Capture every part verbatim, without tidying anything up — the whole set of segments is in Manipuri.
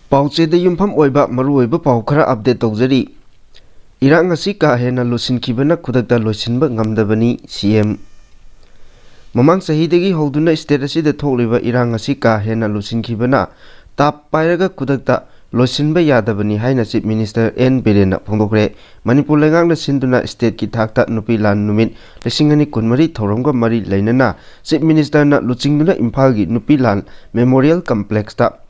ꯄꯥꯎꯆꯦꯗ ꯌꯨꯝꯐꯝ ꯑꯣꯏꯕ ꯃꯔꯨꯑꯣꯏꯕ ꯄꯥꯎ ꯈꯔ ꯑꯞꯗꯦꯠ ꯇꯧꯖꯔꯤ꯫ ꯏꯔꯥꯡ ꯑꯁꯤ ꯀꯥ ꯍꯦꯟꯅ ꯂꯨꯁꯤꯟꯈꯤꯕꯅ ꯈꯨꯗꯛꯇ ꯂꯣꯏꯁꯤꯟꯕ ꯉꯝꯗꯕꯅꯤ, ꯁꯤ ꯑꯦꯝ꯫ ꯃꯃꯥꯡ ꯆꯍꯤꯗꯒꯤ ꯍꯧꯗꯨꯅ ꯁ꯭ꯇꯦꯠ ꯑꯁꯤꯗ ꯊꯣꯛꯂꯤꯕ ꯏꯔꯥꯡ ꯑꯁꯤ ꯀꯥ ꯍꯦꯟꯅ ꯂꯨꯁꯤꯟꯈꯤꯕꯅ ꯇꯥꯞ ꯄꯥꯏꯔꯒ ꯈꯨꯗꯛꯇ ꯂꯣꯏꯁꯤꯟꯕ ꯌꯥꯗꯕꯅꯤ ꯍꯥꯏꯅ ꯆꯤꯐ ꯃꯤꯅꯤꯁꯇꯔ ꯑꯦꯟ ꯕꯤꯔꯦꯟꯅ ꯐꯣꯡꯗꯣꯛꯈ꯭ꯔꯦ꯫ ꯃꯅꯤꯄꯨꯔ ꯂꯩꯉꯥꯛꯅ ꯁꯤꯟꯗꯨꯅ ꯁ꯭ꯇꯦꯠꯀꯤ ꯊꯥꯛꯇ ꯅꯨꯄꯤ ꯂꯥꯟ ꯅꯨꯃꯤꯠ ꯂꯤꯁꯤꯡ ꯑꯅꯤ ꯀꯨꯟꯃꯔꯤ ꯊꯧꯔꯝꯒ ꯃꯔꯤ ꯂꯩꯅꯅ ꯆꯤꯐ ꯃꯤꯅꯤꯁꯇꯔꯅ ꯂꯨꯆꯤꯡꯗꯨꯅ ꯏꯝꯐꯥꯜꯒꯤ ꯅꯨꯄꯤ ꯂꯥꯟ ꯃꯦꯃꯣꯔꯤꯌꯦꯜ ꯀꯝꯄ꯭ꯂꯦꯛꯁꯇ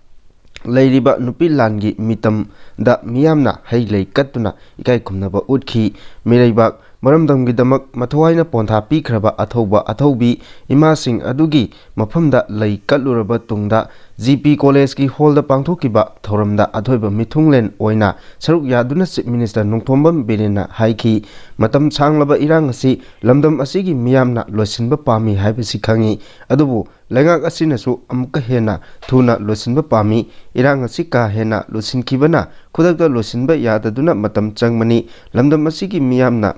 ꯂꯩꯔꯤꯕ ꯅꯨꯄꯤ ꯂꯥꯟꯒꯤ ꯃꯤꯇꯝꯗ ꯃꯤꯌꯥꯝꯅ ꯍꯩ ꯂꯩ ꯀꯠꯇꯨꯅ ꯏꯀꯥꯏ ꯈꯨꯝꯅꯕ ꯎꯠꯈꯤ꯫ ꯃꯤꯔꯩꯕꯥꯛ ꯃꯔꯝꯗꯝꯒꯤꯗꯃꯛ ꯃꯊꯧꯍꯥꯏꯅ ꯄꯣꯟꯊꯥ ꯄꯤꯈ꯭ꯔꯕ ꯑꯊꯧꯕ ꯑꯊꯧꯕꯤ ꯏꯃꯥꯁꯤꯡ ꯑꯗꯨꯒꯤ ꯃꯐꯝꯗ ꯂꯩ ꯀꯠꯂꯨꯔꯕ ꯇꯨꯡꯗ ꯖꯤ ꯄꯤ ꯀꯣꯂꯦꯖꯀꯤ ꯍꯣꯜꯗ ꯄꯥꯡꯊꯣꯛꯈꯤꯕ ꯊꯧꯔꯝꯗ ꯑꯊꯣꯏꯕ ꯃꯤꯊꯨꯡꯂꯦꯟ ꯑꯣꯏꯅ ꯁꯔꯨꯛ ꯌꯥꯗꯨꯅ ꯆꯤꯐ ꯃꯤꯅꯤꯁꯇꯔ ꯅꯣꯡꯊꯣꯝꯕꯝ ꯕꯤꯔꯦꯟꯅ ꯍꯥꯏꯈꯤ꯫ ꯃꯇꯝ ꯁꯥꯡꯂꯕ ꯏꯔꯥꯡ ꯑꯁꯤ ꯂꯝꯗꯝ ꯑꯁꯤꯒꯤ ꯃꯤꯌꯥꯝꯅ ꯂꯣꯏꯁꯤꯟꯕ ꯄꯥꯝꯃꯤ ꯍꯥꯏꯕꯁꯤ ꯈꯪꯏ, ꯑꯗꯨꯕꯨ ꯂꯩꯉꯥꯛ ꯑꯁꯤꯅꯁꯨ ꯑꯃꯨꯛꯀ ꯍꯦꯟꯅ ꯊꯨꯅ ꯂꯣꯏꯁꯤꯟꯕ ꯄꯥꯝꯃꯤ꯫ ꯏꯔꯥꯡ ꯑꯁꯤ ꯀꯥ ꯍꯦꯟꯅ ꯂꯣꯏꯁꯤꯟꯈꯤꯕꯅ ꯈꯨꯗꯛꯇ ꯂꯣꯏꯁꯤꯟꯕ ꯌꯥꯗꯗꯨꯅ ꯃꯇꯝ ꯆꯪꯕꯅꯤ꯫ ꯂꯝꯗꯝ ꯑꯁꯤꯒꯤ ꯃꯤꯌꯥꯝꯅ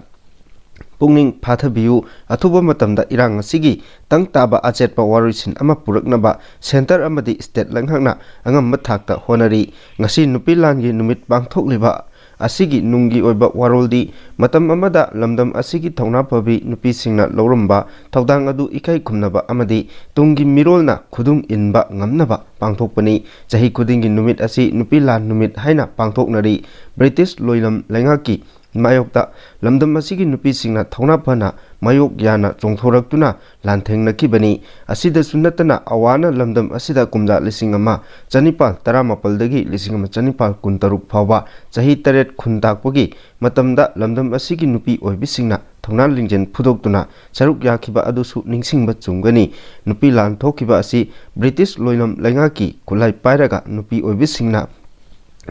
ꯄꯨꯛꯅꯤꯡ ꯐꯥꯊꯕꯤꯌꯨ꯫ ꯑꯊꯨꯕ ꯃꯇꯝꯗ ꯏꯔꯥꯡ ꯑꯁꯤꯒꯤ ꯇꯪ ꯇꯥꯕ ꯑꯆꯦꯠꯄ ꯋꯥꯔꯣꯏꯁꯤꯟ ꯑꯃ ꯄꯨꯔꯛꯅꯕ ꯁꯦꯟꯇꯔ ꯑꯃꯗꯤ ꯁ꯭ꯇꯦꯠ ꯂꯩꯉꯥꯛꯅ ꯑꯉꯝꯕ ꯊꯥꯛꯇ ꯍꯣꯠꯅꯔꯤ꯫ ꯉꯁꯤ ꯅꯨꯄꯤ ꯂꯥꯟꯒꯤ ꯅꯨꯃꯤꯠ ꯄꯥꯡꯊꯣꯛꯂꯤꯕ ꯑꯁꯤꯒꯤ ꯅꯨꯡꯒꯤ ꯑꯣꯏꯕ ꯋꯥꯔꯣꯜꯗꯤ ꯃꯇꯝ ꯑꯃꯗ ꯂꯝꯗꯝ ꯑꯁꯤꯒꯤ ꯊꯧꯅꯥ ꯐꯕꯤ ꯅꯨꯄꯤꯁꯤꯡꯅ ꯂꯧꯔꯝꯕ ꯊꯧꯗꯥꯡ ꯑꯗꯨ ꯏꯀꯥꯏ ꯈꯨꯝꯅꯕ ꯑꯃꯗꯤ ꯇꯨꯡꯒꯤ ꯃꯤꯔꯣꯜꯅ ꯈꯨꯗꯨꯡ ꯏꯟꯕ ꯉꯝꯅꯕ ꯄꯥꯡꯊꯣꯛꯄꯅꯤ꯫ ꯆꯍꯤ ꯈꯨꯗꯤꯡꯒꯤ ꯅꯨꯃꯤꯠ ꯑꯁꯤ ꯅꯨꯄꯤ ꯂꯥꯟ ꯅꯨꯃꯤꯠ ꯍꯥꯏꯅ ꯄꯥꯡꯊꯣꯛꯅꯔꯤ꯫ ꯕ꯭ꯔꯤꯇꯤꯁ ꯂꯣꯏꯂꯝ ꯂꯩꯉꯥꯛꯀꯤ ꯃꯥꯌꯣꯛꯇ ꯂꯝꯗꯝ ꯑꯁꯤꯒꯤ ꯅꯨꯄꯤꯁꯤꯡꯅ ꯊꯧꯅꯥ ꯐꯅ ꯃꯥꯌꯣꯛ ꯌꯥꯅ ꯆꯣꯡꯊꯣꯔꯛꯇꯨꯅ ꯂꯥꯟꯊꯦꯡꯅꯈꯤꯕꯅꯤ꯫ ꯑꯁꯤꯗꯁꯨ ꯅꯠꯇꯅ ꯑꯋꯥꯅ ꯂꯝꯗꯝ ꯑꯁꯤꯗ ꯀꯨꯝꯖꯥ ꯂꯤꯁꯤꯡ ꯑꯃ ꯆꯅꯤꯄꯥꯜ ꯇꯔꯥꯃꯥꯄꯜꯗꯒꯤ ꯂꯤꯁꯤꯡ ꯑꯃ ꯆꯅꯤꯄꯥꯜ ꯀꯨꯟꯇꯔꯨꯛ ꯐꯥꯎꯕ ꯆꯍꯤ ꯇꯔꯦꯠ ꯈꯨꯟ ꯇꯥꯛꯄꯒꯤ ꯃꯇꯝꯗ ꯂꯝꯗꯝ ꯑꯁꯤꯒꯤ ꯅꯨꯄꯤ ꯑꯣꯏꯕꯤꯁꯤꯡꯅ ꯊꯧꯅꯥ ꯂꯤꯡꯖꯦꯜ ꯐꯨꯗꯣꯛꯇꯨꯅ ꯁꯔꯨꯛ ꯌꯥꯈꯤꯕ ꯑꯗꯨꯁꯨ ꯅꯤꯡꯁꯤꯡꯕ ꯆꯨꯝꯒꯅꯤ꯫ ꯅꯨꯄꯤ ꯂꯥꯟ ꯊꯣꯛꯈꯤꯕ ꯑꯁꯤ ꯕ꯭ꯔꯤꯇꯤꯁ ꯂꯣꯏꯂꯝ ꯂꯩꯉꯥꯛꯀꯤ ꯈꯨꯠꯂꯥꯏ ꯄꯥꯏꯔꯒ ꯅꯨꯄꯤ ꯑꯣꯏꯕꯤꯁꯤꯡꯅ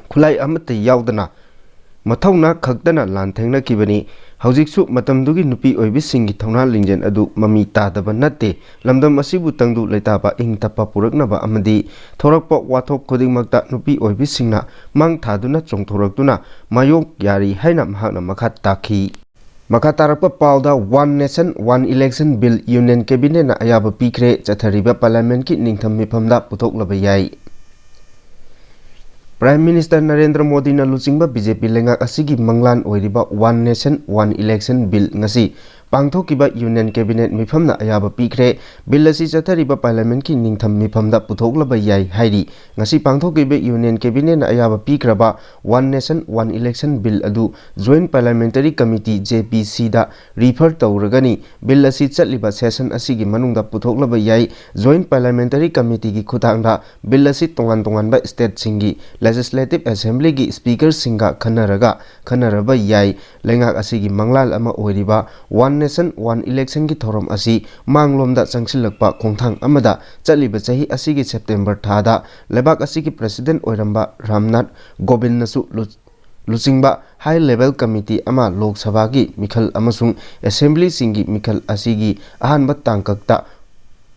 ꯈꯨꯠꯂꯥꯏ ꯑꯃꯠꯇ ꯌꯥꯎꯗꯅ ꯃꯊꯧꯅꯥ ꯈꯛꯇꯅ ꯂꯥꯟꯊꯦꯡꯅꯈꯤꯕꯅꯤ꯫ ꯍꯧꯖꯤꯛꯁꯨ ꯃꯇꯝꯗꯨꯒꯤ ꯅꯨꯄꯤ ꯑꯣꯏꯕꯤꯁꯤꯡꯒꯤ ꯊꯧꯅꯥ ꯂꯤꯡꯖꯦꯜ ꯑꯗꯨ ꯃꯃꯤ ꯇꯥꯗꯕ ꯅꯠꯇꯦ꯫ ꯂꯝꯗꯝ ꯑꯁꯤꯕꯨ ꯇꯪꯗꯨ ꯂꯩꯇꯥꯕ ꯏꯪ ꯇꯞꯄ ꯄꯨꯔꯛꯅꯕ ꯑꯃꯗꯤ ꯊꯣꯔꯛꯄ ꯋꯥꯊꯣꯛ ꯈꯨꯗꯤꯡꯃꯛꯇ ꯅꯨꯄꯤ ꯑꯣꯏꯕꯤꯁꯤꯡꯅ ꯃꯥꯡ ꯊꯥꯗꯨꯅ ꯆꯣꯡꯊꯣꯔꯛꯇꯨꯅ ꯃꯥꯌꯣꯛ ꯌꯥꯔꯤ ꯍꯥꯏꯅ ꯃꯍꯥꯛꯅ ꯃꯈꯥ ꯇꯥꯈꯤ꯫ ꯃꯈꯥ ꯇꯥꯔꯛꯄ ꯄꯥꯎꯗ One Nation One Election Bill Union Cabinetꯅ ꯑꯌꯥꯕ ꯄꯤꯈ꯭ꯔꯦ, ꯆꯠꯊꯔꯤꯕ Parliamentꯀꯤ ꯅꯤꯡꯊꯝ ꯃꯤꯐꯝꯗ ꯄꯨꯊꯣꯛꯂꯕ ꯌꯥꯏ꯫ Prime Minister ꯅꯔꯦꯟꯗ꯭ꯔ ꯃꯣꯗꯤꯅ ꯂꯨꯆꯤꯡꯕ ꯕꯤ ꯖꯦ ꯄꯤ ꯂꯩꯉꯥꯛ ꯑꯁꯤꯒꯤ ꯃꯪꯂꯥꯟ ꯑꯣꯏꯔꯤꯕ One Nation One Election Bill ꯉꯁꯤ ꯄꯥꯡꯊꯣꯛꯈꯤꯕ Union Cabinet ꯃꯤꯐꯝꯅ ꯑꯌꯥꯕ ꯄꯤꯈ꯭ꯔꯦ꯫ Bill ꯑꯁꯤ ꯆꯠꯊꯔꯤꯕ Parliamentꯀꯤ ꯅꯤꯡꯊꯝ ꯃꯤꯐꯝꯗ ꯄꯨꯊꯣꯛꯂꯕ ꯌꯥꯏ ꯍꯥꯏꯔꯤ꯫ ꯉꯁꯤ ꯄꯥꯡꯊꯣꯛꯈꯤꯕ Union Cabinetꯅ ꯑꯌꯥꯕ ꯄꯤꯈ꯭ꯔꯕ One Nation One Election Bill ꯑꯗꯨ Joint Parliamentary Committee, J P Cꯗ refer ꯇꯧꯔꯒꯅꯤ꯫ Bill ꯑꯁꯤ ꯆꯠꯂꯤꯕ session ꯑꯁꯤꯒꯤ ꯃꯅꯨꯡꯗ ꯄꯨꯊꯣꯛꯂꯕ ꯌꯥꯏ꯫ Joint Parliamentary Committeeꯒꯤ ꯈꯨꯠꯊꯥꯡꯗ Bill ꯑꯁꯤ ꯇꯣꯉꯥꯟ ꯇꯣꯉꯥꯟꯕ stateꯁꯤꯡꯒꯤ Legislative Assemblyꯒꯤ Speakerꯁꯤꯡꯒ ꯈꯟꯅꯔꯒ ꯈꯟꯅꯔꯕ ꯌꯥꯏ꯫ ꯂꯩꯉꯥꯛ ꯑꯁꯤꯒꯤ ꯃꯪꯂꯥꯟ ꯑꯃ ꯑꯣꯏꯔꯤꯕ One Nation One Electionꯒꯤ ꯊꯧꯔꯝ ꯑꯁꯤ ꯃꯥꯡꯂꯣꯝꯗ ꯆꯪꯁꯤꯜꯂꯛꯄ ꯈꯣꯡꯊꯥꯡ ꯑꯃꯗ ꯆꯠꯂꯤꯕ ꯆꯍꯤ ꯑꯁꯤꯒꯤ September ꯊꯥꯗ ꯂꯩꯕꯥꯛ ꯑꯁꯤꯒꯤ President ꯑꯣꯏꯔꯝꯕ ꯔꯥꯝꯅꯥꯊ ꯀꯣꯕꯤꯟꯗꯅꯁꯨ ꯂꯨ-, ꯂꯨꯆꯤꯡꯕ High Level Committee ꯑꯃ ꯂꯣꯛ ꯁꯚꯥꯒꯤ ꯃꯤꯈꯜ ꯑꯃꯁꯨꯡ Assemblyꯁꯤꯡꯒꯤ ꯃꯤꯈꯜ ꯑꯁꯤꯒꯤ ꯑꯍꯥꯟꯕ ꯇꯥꯡꯀꯛꯇ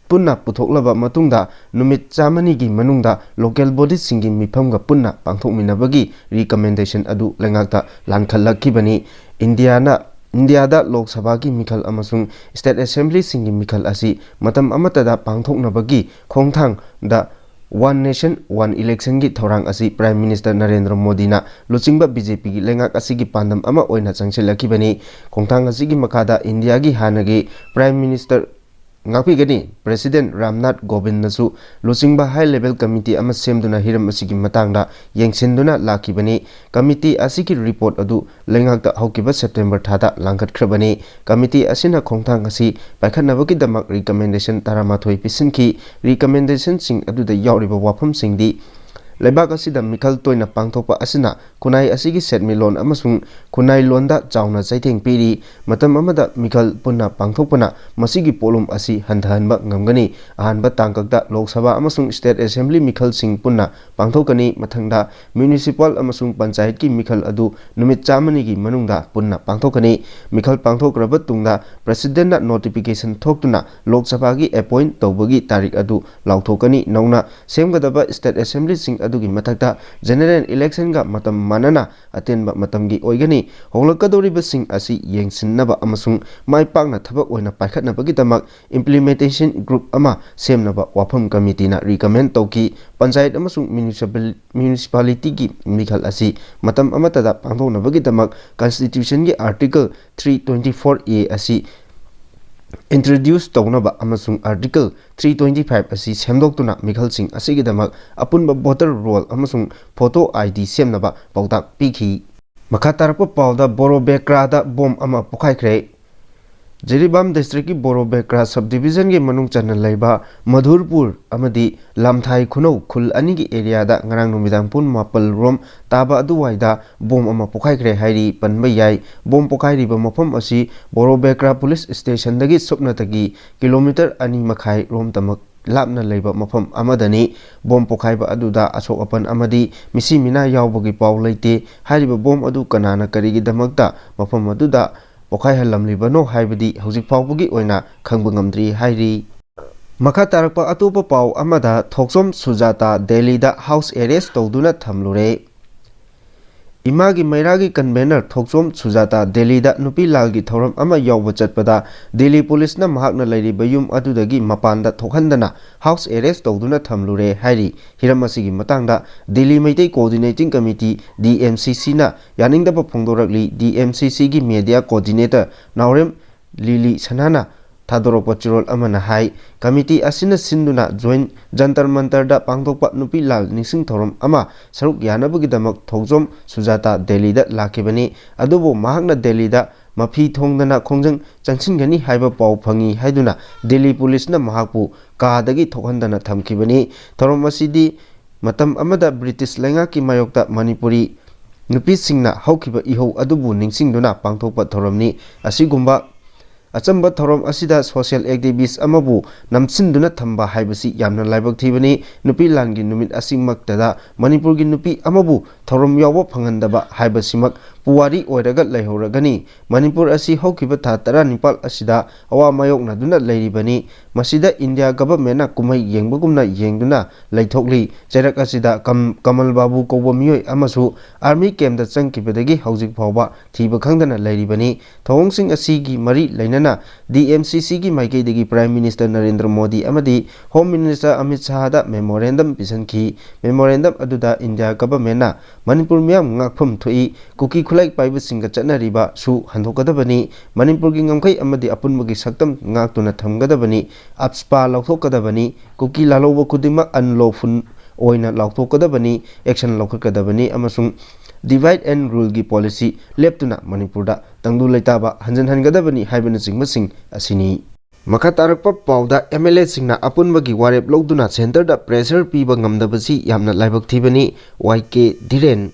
ꯄꯨꯟꯅ ꯄꯨꯊꯣꯛꯂꯕ ꯃꯇꯨꯡꯗ ꯅꯨꯃꯤꯠ ꯆꯥꯝꯃꯅꯤꯒꯤ ꯃꯅꯨꯡꯗ local bodyꯁꯤꯡꯒꯤ ꯃꯤꯐꯝꯒ ꯄꯨꯟꯅ ꯄꯥꯡꯊꯣꯛꯃꯤꯟꯅꯕꯒꯤ recommendation ꯑꯗꯨ ꯂꯩꯉꯥꯛꯇ ꯂꯥꯟꯈꯠꯂꯛꯈꯤꯕꯅꯤ꯫ ꯏꯟꯗꯤꯌꯥꯅ, ꯏꯟꯗꯤꯌꯥꯗ ꯂꯣꯛ ꯁꯚꯥꯒꯤ ꯃꯤꯈꯜ ꯑꯃꯁꯨꯡ state assemblyꯁꯤꯡꯒꯤ ꯃꯤꯈꯜ ꯑꯁꯤ ꯃꯇꯝ ꯑꯃꯠꯇꯗ ꯄꯥꯡꯊꯣꯛꯅꯕꯒꯤ ꯈꯣꯡꯊꯥꯡꯗ One Nation One Electionꯒꯤ ꯊꯧꯔꯥꯡ ꯑꯁꯤ Prime Minister ꯅꯔꯦꯟꯗ꯭ꯔ ꯃꯣꯗꯤꯅ ꯂꯨꯆꯤꯡꯕ ꯕꯤ ꯖꯦ ꯄꯤꯒꯤ ꯂꯩꯉꯥꯛ ꯑꯁꯤꯒꯤ ꯄꯥꯟꯗꯝ ꯑꯃ ꯑꯣꯏꯅ ꯆꯪꯁꯤꯜꯂꯛꯈꯤꯕꯅꯤ꯫ ꯈꯣꯡꯊꯥꯡ ꯑꯁꯤꯒꯤ ꯃꯈꯥꯗ ꯏꯟꯗꯤꯌꯥꯒꯤ ꯍꯥꯟꯅꯒꯤ Prime Minister ꯉꯥꯛꯄꯤꯒꯅꯤ꯫ President ꯔꯥꯝꯅꯥꯊ ꯀꯣꯕꯤꯟꯗꯅꯁꯨ ꯂꯨꯆꯤꯡꯕ High Level Committee ꯑꯃ ꯁꯦꯝꯗꯨꯅ ꯍꯤꯔꯝ ꯑꯁꯤꯒꯤ ꯃꯇꯥꯡꯗ ꯌꯦꯡꯁꯤꯟꯗꯨꯅ ꯂꯥꯛꯈꯤꯕꯅꯤ꯫ Committee ꯑꯁꯤꯒꯤ report ꯑꯗꯨ ꯂꯩꯉꯥꯛꯇ ꯍꯧꯈꯤꯕ September ꯊꯥꯗ ꯂꯥꯡꯈꯠꯈ꯭ꯔꯕꯅꯤ꯫ Committee ꯑꯁꯤꯅ ꯈꯣꯡꯊꯥꯡ ꯑꯁꯤ ꯄꯥꯏꯈꯠꯅꯕꯒꯤꯗꯃꯛ recommendation ꯇꯔꯥꯃꯥꯊꯣꯏ ꯄꯤꯁꯤꯟꯈꯤ꯫ Recommendationꯁꯤꯡ ꯑꯗꯨꯗ ꯌꯥꯎꯔꯤꯕ ꯋꯥꯐꯝꯁꯤꯡꯗꯤ ꯂꯩꯕꯥꯛ ꯑꯁꯤꯗ ꯃꯤꯈꯜ ꯇꯣꯏꯅ ꯄꯥꯡꯊꯣꯛꯄ ꯑꯁꯤꯅ ꯈꯨꯟꯅꯥꯏ ꯑꯁꯤꯒꯤ ꯁꯦꯟꯃꯤꯠꯂꯣꯟ ꯑꯃꯁꯨꯡ ꯈꯨꯟꯅꯥꯏ ꯂꯣꯟꯗ ꯆꯥꯎꯅ ꯆꯩꯊꯦꯡ ꯄꯤꯔꯤ꯫ ꯃꯇꯝ ꯑꯃꯗ ꯃꯤꯈꯜ ꯄꯨꯟꯅ ꯄꯥꯡꯊꯣꯛꯄꯅ ꯃꯁꯤꯒꯤ ꯄꯣꯠꯂꯨꯝ ꯑꯁꯤ ꯍꯟꯊꯍꯟꯕ ꯉꯝꯒꯅꯤ꯫ ꯑꯍꯥꯟꯕ ꯇꯥꯡꯀꯛꯇ ꯂꯣꯛ ꯁꯚꯥ ꯑꯃꯁꯨꯡ state assembly ꯃꯤꯈꯜꯁꯤꯡ ꯄꯨꯟꯅ ꯄꯥꯡꯊꯣꯛꯀꯅꯤ꯫ ꯃꯊꯪꯗ municipal ꯑꯃꯁꯨꯡ ꯄꯟꯆꯥꯌꯠꯀꯤ ꯃꯤꯈꯜ ꯑꯗꯨ ꯅꯨꯃꯤꯠ ꯆꯥꯝꯃꯅꯤꯒꯤ ꯃꯅꯨꯡꯗ ꯄꯨꯟꯅ ꯄꯥꯡꯊꯣꯛꯀꯅꯤ꯫ ꯃꯤꯈꯜ ꯄꯥꯡꯊꯣꯛꯈ꯭ꯔꯕ ꯇꯨꯡꯗ Presidentꯅ notification ꯊꯣꯛꯇꯨꯅ ꯂꯣꯛ ꯁꯚꯥꯒꯤ appoint ꯇꯧꯕꯒꯤ ꯇꯥꯔꯤꯛ ꯑꯗꯨ ꯂꯥꯎꯊꯣꯛꯀꯅꯤ꯫ ꯅꯧꯅ ꯁꯦꯝꯒꯗꯕ state assemblyꯁꯤꯡ ꯑꯗꯨꯒꯤ ꯃꯊꯛꯇ general election ꯒ ꯃꯇꯝ ꯃꯥꯟꯅꯅ ꯑꯇꯦꯟꯕ ꯃꯇꯝꯒꯤ ꯑꯣꯏꯒꯅꯤ꯫ ꯍꯣꯡꯂꯛꯀꯗꯧꯔꯤꯕꯁꯤꯡ ꯑꯁꯤ ꯌꯦꯡꯁꯤꯟꯅꯕ ꯑꯃꯁꯨꯡ ꯃꯥꯏ ꯄꯥꯛꯅ ꯊꯕꯛ ꯑꯣꯏꯅ ꯄꯥꯏꯈꯠꯅꯕꯒꯤꯗꯃꯛ implementation group ꯑꯃ ꯁꯦꯝꯅꯕ ꯋꯥꯐꯝ ꯀꯃꯤꯇꯤꯅ recommend ꯇꯧꯈꯤ꯫ ꯄꯟꯆꯥꯌꯠ ꯑꯃꯁꯨꯡ municipal-, municipality ꯒꯤ ꯃꯤꯈꯜ ꯑꯁꯤ ꯃꯇꯝ ꯑꯃꯠꯇꯗ ꯄꯥꯡꯊꯣꯛꯅꯕꯒꯤꯗꯃꯛ constitution ꯒꯤ article three twenty four A ꯑꯁꯤ introduce ꯇꯧꯅꯕ ꯑꯃꯁꯨꯡ article three twenty five ꯑꯁꯤ ꯁꯦꯝꯗꯣꯛꯇꯨꯅ ꯃꯤꯈꯜꯁꯤꯡ ꯑꯁꯤꯒꯤꯗꯃꯛ ꯑꯄꯨꯟꯕ voter roll ꯑꯃꯁꯨꯡ photo I D ꯁꯦꯝꯅꯕ ꯄꯥꯎꯇꯥꯛ ꯄꯤꯈꯤ꯫ ꯃꯈꯥ ꯇꯥꯔꯛꯄ ꯄꯥꯎꯗ ꯕꯣꯔꯣꯕꯦꯀ꯭ꯔꯥꯗ ꯕꯣꯝ ꯑꯃ ꯄꯣꯈꯥꯏꯈ꯭ꯔꯦ꯫ ꯖꯤꯔꯤꯕꯥꯝ district ꯀꯤ ꯕꯣꯔꯣꯕꯦꯀ꯭ꯔꯥ sub division ꯒꯤ ꯃꯅꯨꯡ ꯆꯟꯅ ꯂꯩꯕ ꯃꯙꯨꯔꯄꯨꯔ ꯑꯃꯗꯤ ꯂꯥꯝꯊꯥꯏ ꯈꯨꯅꯧ ꯈꯨꯜ ꯑꯅꯤꯒꯤ area ꯗ ꯉꯔꯥꯡ ꯅꯨꯃꯤꯗꯥꯡ ꯄꯨꯡ ꯃꯥꯄꯜ ꯔꯣꯝ ꯇꯥꯕ ꯑꯗꯨꯋꯥꯏꯗ ꯕꯣꯝ ꯑꯃ ꯄꯣꯈꯥꯏꯈ꯭ꯔꯦ ꯍꯥꯏꯔꯤ ꯄꯟꯕ ꯌꯥꯏ꯫ ꯕꯣꯝ ꯄꯣꯈꯥꯏꯔꯤꯕ ꯃꯐꯝ ꯑꯁꯤ ꯕꯣꯔꯣꯕꯦꯀ꯭ꯔꯥ police station ꯗꯒꯤ ꯁꯨꯞꯅꯇꯒꯤ kilometre ꯑꯅꯤ ꯃꯈꯥꯏ ꯔꯣꯝꯇꯃꯛ ꯂꯥꯞꯅ ꯂꯩꯕ ꯃꯐꯝ ꯑꯃꯗꯅꯤ꯫ ꯕꯣꯝ ꯄꯣꯈꯥꯏꯕ ꯑꯗꯨꯗ ꯑꯁꯣꯛ ꯑꯄꯟ ꯑꯃꯗꯤ ꯃꯤꯁꯤ ꯃꯤꯅꯥ ꯌꯥꯎꯕꯒꯤ ꯄꯥꯎ ꯂꯩꯇꯦ꯫ ꯍꯥꯏꯔꯤꯕ ꯕꯣꯝ ꯑꯗꯨ ꯀꯅꯥꯅ ꯀꯔꯤꯒꯤꯗꯃꯛꯇ ꯃꯐꯝ ꯑꯗꯨꯗ ꯄꯣꯈꯥꯏꯍꯜꯂꯝꯂꯤꯕꯅꯣ ꯍꯥꯏꯕꯗꯤ ꯍꯧꯖꯤꯛ ꯐꯥꯎꯕꯒꯤ ꯑꯣꯏꯅ ꯈꯪꯕ ꯉꯝꯗ꯭ꯔꯤ ꯍꯥꯏꯔꯤ꯫ ꯃꯈꯥ ꯇꯥꯔꯛꯄ ꯑꯇꯣꯞꯄ ꯄꯥꯎ ꯑꯃꯗ ꯊꯣꯛꯆꯣꯝ ꯁꯨꯖꯥꯇꯥ ꯗꯦꯜꯂꯤꯗ house arrest ꯇꯧꯗꯨꯅ ꯊꯝꯂꯨꯔꯦ꯫ ꯏꯃꯥꯒꯤ ꯃꯩꯔꯥꯒꯤ convener ꯊꯣꯛꯆꯣꯝ ꯁꯨꯖꯥꯇꯥ ꯗꯦꯜꯂꯤꯗ ꯅꯨꯄꯤ ꯂꯥꯜꯒꯤ ꯊꯧꯔꯝ ꯑꯃ ꯌꯥꯎꯕ ꯆꯠꯄꯗ ꯗꯦꯜꯂꯤ police ꯅ ꯃꯍꯥꯛꯅ ꯂꯩꯔꯤꯕ ꯌꯨꯝ ꯑꯗꯨꯗꯒꯤ ꯃꯄꯥꯟꯗ ꯊꯣꯛꯍꯟꯗꯅ house arrest ꯇꯧꯗꯨꯅ ꯊꯝꯂꯨꯔꯦ ꯍꯥꯏꯔꯤ꯫ ꯍꯤꯔꯝ ꯑꯁꯤꯒꯤ ꯃꯇꯥꯡꯗ Delhi Meitei Coordinating Committee, D M C C ꯅ ꯌꯥꯅꯤꯡꯗꯕ ꯐꯣꯡꯗꯣꯔꯛꯂꯤ꯫ D M C C ꯒꯤ media coordinator ꯅꯥꯎꯔꯦꯝ ꯂꯤꯂꯤ ꯁꯅꯥꯅ ꯊꯥꯗꯣꯔꯛꯄ ꯆꯤꯔꯣꯜ ꯑꯃꯅ ꯍꯥꯏ, ꯀꯃꯤꯇꯤ ꯑꯁꯤꯅ ꯁꯤꯟꯗꯨꯅ ꯖꯣꯏꯟ ꯖꯟꯇꯔ ꯃꯟꯇꯔꯗ ꯄꯥꯡꯊꯣꯛꯄ ꯅꯨꯄꯤ ꯂꯥꯜ ꯅꯤꯡꯁꯤꯡ ꯊꯧꯔꯝ ꯑꯃ ꯁꯔꯨꯛ ꯌꯥꯅꯕꯒꯤꯗꯃꯛ ꯊꯣꯛꯆꯣꯝ ꯁꯨꯖꯥꯇꯥ ꯗꯦꯜꯂꯤꯗ ꯂꯥꯛꯈꯤꯕꯅꯤ꯫ ꯑꯗꯨꯕꯨ ꯃꯍꯥꯛꯅ ꯗꯦꯜꯂꯤꯗ ꯃꯐꯤ ꯊꯣꯡꯗꯅ ꯈꯣꯡꯖꯪ ꯆꯪꯁꯤꯟꯒꯅꯤ ꯍꯥꯏꯕ ꯄꯥꯎ ꯐꯪꯏ ꯍꯥꯏꯗꯨꯅ ꯗꯦꯜꯂꯤ police ꯅ ꯃꯍꯥꯛꯄꯨ ꯀꯥꯗꯒꯤ ꯊꯣꯛꯍꯟꯗꯅ ꯊꯝꯈꯤꯕꯅꯤ꯫ ꯊꯧꯔꯝ ꯑꯁꯤꯗꯤ ꯃꯇꯝ ꯑꯃꯗ British ꯂꯩꯉꯥꯛꯀꯤ ꯃꯥꯌꯣꯛꯇ ꯃꯅꯤꯄꯨꯔꯤ ꯅꯨꯄꯤꯁꯤꯡꯅ ꯍꯧꯈꯤꯕ ꯏꯍꯧ ꯑꯗꯨꯕꯨ ꯅꯤꯡꯁꯤꯡꯗꯨꯅ ꯄꯥꯡꯊꯣꯛꯄ ꯊꯧꯔꯝꯅꯤ꯫ ꯑꯁꯤꯒꯨꯝꯕ ꯑꯆꯝꯕ ꯊꯧꯔꯝ ꯑꯁꯤꯗ social activist ꯑꯃꯕꯨ ꯅꯝꯁꯤꯟꯗꯨꯅ ꯊꯝꯕ ꯍꯥꯏꯕꯁꯤ ꯌꯥꯝꯅ ꯂꯥꯏꯕꯛ ꯊꯤꯕꯅꯤ꯫ ꯅꯨꯄꯤ ꯂꯥꯟꯒꯤ ꯅꯨꯃꯤꯠ ꯑꯁꯤꯃꯛꯇꯗ ꯃꯅꯤꯄꯨꯔꯒꯤ ꯅꯨꯄꯤ ꯑꯃꯕꯨ ꯊꯧꯔꯝ ꯌꯥꯎꯕ ꯐꯪꯍꯟꯗꯕ ꯍꯥꯏꯕꯁꯤꯃꯛ ꯄꯨꯋꯥꯔꯤ ꯑꯣꯏꯔꯒ ꯂꯩꯍꯧꯔꯒꯅꯤ꯫ ꯃꯅꯤꯄꯨꯔ ꯑꯁꯤ ꯍꯧꯈꯤꯕ ꯊꯥ ꯇꯔꯥꯅꯤꯄꯥꯜ ꯑꯁꯤꯗ ꯑꯋꯥ ꯃꯥꯌꯣꯛꯅꯗꯨꯅ ꯂꯩꯔꯤꯕꯅꯤ꯫ ꯃꯁꯤꯗ ꯏꯟꯗꯤꯌꯥ ꯒꯚꯔꯟꯃꯦꯟꯠꯅ ꯀꯨꯝꯍꯩ ꯌꯦꯡꯕꯒꯨꯝꯅ ꯌꯦꯡꯗꯨꯅ ꯂꯩꯊꯣꯛꯂꯤ꯫ ꯆꯩꯔꯛ ꯑꯁꯤꯗ ꯀꯝ-, ꯀꯃꯜ ꯕꯥꯕꯨ ꯀꯧꯕ ꯃꯤꯑꯣꯏ ꯑꯃꯁꯨ ꯑꯥꯔꯃꯤ ꯀꯦꯝꯞꯇ ꯆꯪꯈꯤꯕꯗꯒꯤ ꯍꯧꯖꯤꯛ ꯐꯥꯎꯕ ꯊꯤꯕ ꯈꯪꯗꯅ ꯂꯩꯔꯤꯕꯅꯤ꯫ ꯊꯧꯑꯣꯡꯁꯤꯡ ꯑꯁꯤꯒꯤ ꯃꯔꯤ ꯂꯩꯅꯅ ꯗꯤ ꯑꯦꯝ ꯁꯤ ꯁꯤꯒꯤ ꯃꯥꯏꯀꯩꯗꯒꯤ ꯄ꯭ꯔꯥꯏꯝ ꯃꯤꯅꯤꯁꯇꯔ ꯅꯔꯦꯟꯗ꯭ꯔ ꯃꯣꯗꯤ ꯑꯃꯗꯤ ꯍꯣꯝ ꯃꯤꯅꯤꯁꯇꯔ ꯑꯃꯤꯠ ꯁꯥꯍꯗ ꯃꯦꯃꯣꯔꯦꯟꯗꯝ ꯄꯤꯁꯤꯟꯈꯤ꯫ ꯃꯦꯃꯣꯔꯦꯟꯗꯝ ꯑꯗꯨꯗ ꯏꯟꯗꯤꯌꯥ ꯒꯚꯔꯟꯃꯦꯟꯠꯅ ꯃꯅꯤꯄꯨꯔ ꯃꯤꯌꯥꯝ ꯉꯥꯛꯐꯝ ꯊꯣꯛꯏ, ꯀꯨꯀꯤ ꯈꯨꯠꯂꯥꯏ ꯄꯥꯏꯕꯁꯤꯡꯒ ꯆꯠꯅꯔꯤꯕꯁꯨ ꯍꯟꯗꯣꯛꯀꯗꯕꯅꯤ, ꯃꯅꯤꯄꯨꯔꯒꯤ ꯉꯝꯈꯩ ꯑꯃꯗꯤ ꯑꯄꯨꯟꯕꯒꯤ ꯁꯛꯇꯝ ꯉꯥꯛꯇꯨꯅ ꯊꯝꯒꯗꯕꯅꯤ, ꯑꯞꯁꯄꯥ ꯂꯧꯊꯣꯛꯀꯗꯕꯅꯤ, ꯀꯨꯀꯤ ꯂꯥꯜꯍꯧꯕ ꯈꯨꯗꯤꯡꯃꯛ unlawful ꯑꯣꯏꯅ ꯂꯥꯎꯊꯣꯛꯀꯗꯕꯅꯤ, action ꯂꯧꯈꯠꯀꯗꯕꯅꯤ ꯑꯃꯁꯨꯡ divide and ruleꯒꯤ policy ꯂꯦꯞꯇꯨꯅ ꯃꯅꯤꯄꯨꯔꯗ ꯇꯪꯗꯨ ꯂꯩꯇꯥꯕ ꯍꯟꯖꯤꯟꯍꯟꯒꯗꯕꯅꯤ ꯍꯥꯏꯕꯅꯆꯤꯡꯕꯁꯤꯡ ꯑꯁꯤꯅꯤ꯫ ꯃꯈꯥ ꯇꯥꯔꯛꯄ ꯄꯥꯎꯗ, ꯑꯦꯝ ꯑꯦꯜ ꯑꯦꯁꯤꯡꯅ ꯑꯄꯨꯟꯕꯒꯤ ꯋꯥꯔꯦꯞ ꯂꯧꯗꯨꯅ ꯁꯦꯟꯇꯔꯗ pressure ꯄꯤꯕ ꯉꯝꯗꯕꯁꯤ ꯌꯥꯝꯅ ꯂꯥꯏꯕꯛ ꯊꯤꯕꯅꯤ, ꯋꯥꯏ ꯀꯦ ꯙꯤꯔꯦꯟ꯫